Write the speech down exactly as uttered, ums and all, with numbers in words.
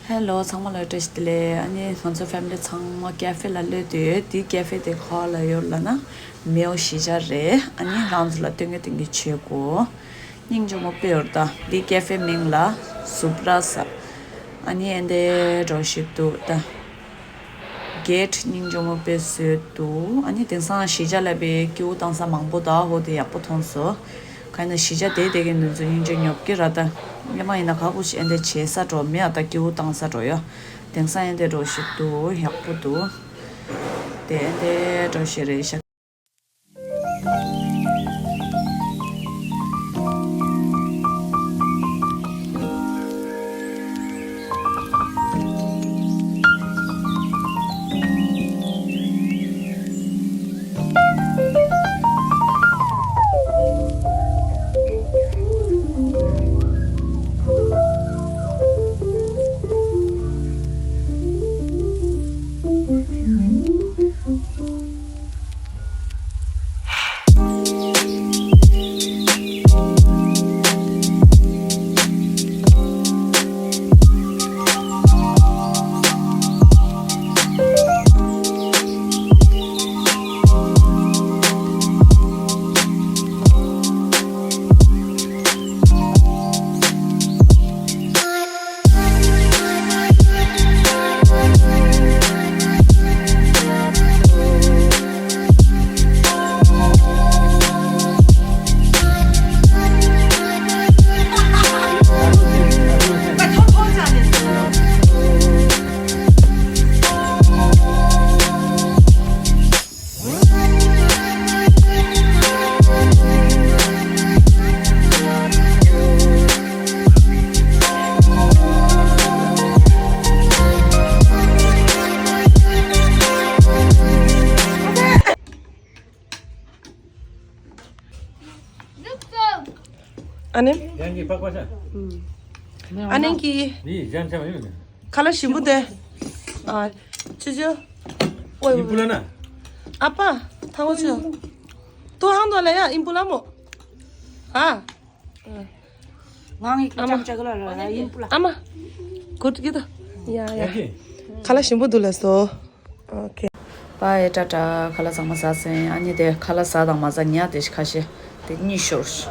ཧེ་ལོ། ཚང་མ་ལ་བཀྲ་ཤིས་བདེ་ལེགས། ཨ་ནི་ང་ཚོ་ཕེ་མི་ལི་ཚང་མ་ཀེ་ཧྥེ་ལ་སླེབས་དུས། དེ་ཀེ་ཧྥེ་དེ་ག་པར་ཡོད་ལབ་ན། མེའོ་གཞིས་ཆགས་རེད། ཨ་ནི་རང་ཚོ་ལ་སྟོན་གི་སྟོན་གི་བྱེད་དགོས། སྙིང་རྗེ་མོ་དཔེ་ཡོད་ད། འདི་ཀེ་ཧྥེ་མིང་ལ་སུབ་ར་ཟེར། ཨ་ནི་ཨེ་འདྲ་འདྲ་ཞིག་འདུག་ད། གེ་ཊི་སྙིང་རྗེ་མོ་དཔེ་བཟོས་འདུག་ཨ་ནི་དེང་སང་གཞིས་ཆགས་ལ་དཔེ་སྐྱིད་པོ་བཏང་ས་མང་པོ་ད། ཧོ་དེ་ཡག་པོ་མཐོང་སོང་། ག་ཡིན་ན་གཞིས་ཆགས་དེ་དེ་གའི་མི་ཚོ་སྙིང་རྗེ་ཉོབ་ཀྱི་ར་ད། ཨེ་མ་ཡིན་ན་ག་པོ་ཞིག་ཨེ་འདྲ་བྱེད་ས་འགྲོ་མེད་ཨ། ད་སྐྱིད་པོ་བཏང་ས་འགྲོ་ཡ། དེང་སང་ཨེ་འདྲ་འདྲ་ཞིག་འདུག་ཡག་པོ་འདུག་དེ་ཨེ་འདྲ་འདྲ་ཞིག་རེད་ཤག་ཨ་ནེ། ཡང་གི་པགས་པ་ཤ། ཨ་ནེ་གི། ནི་ཡང་ཆ་མ་ཡོད་ནི། ཁ་ལག་ཞིམ་པོ་དེ། ཨ། ཆུ་ཆུ། ཨོ། ཡིན་པུ་ལ་ན། ཨ་ཕ། ཐང་གོ་ཆུ། ཏོ་ཧང་ཏོ་ལ་ཡ་ཡིན་པུ་ལ་མོ། ཨ། ང་ངི་ཨ་མ། ཅམ་ཅ་ག་ལ་ལ་ཡིན་པུ་ལ། ཨ་མ། གུད་གི་ཏོ། ཡ་ཡ། ཡ་གི། ཁ་ལག་ཞིམ་པོ་འདུག་ལ་སོ། ཨོ་ཁེ། པ་ཡེ་ཏྲ་ཏྲ། ཁ་ལག་ཚང་མ་ཟ་སོང་། ཨ་ནི་དེ་ཁ་ལག་ཟ་དང་མ་ཟ་ཉག་དེ་ཁ་ཤས་དེ་གཉིས་ཤོར།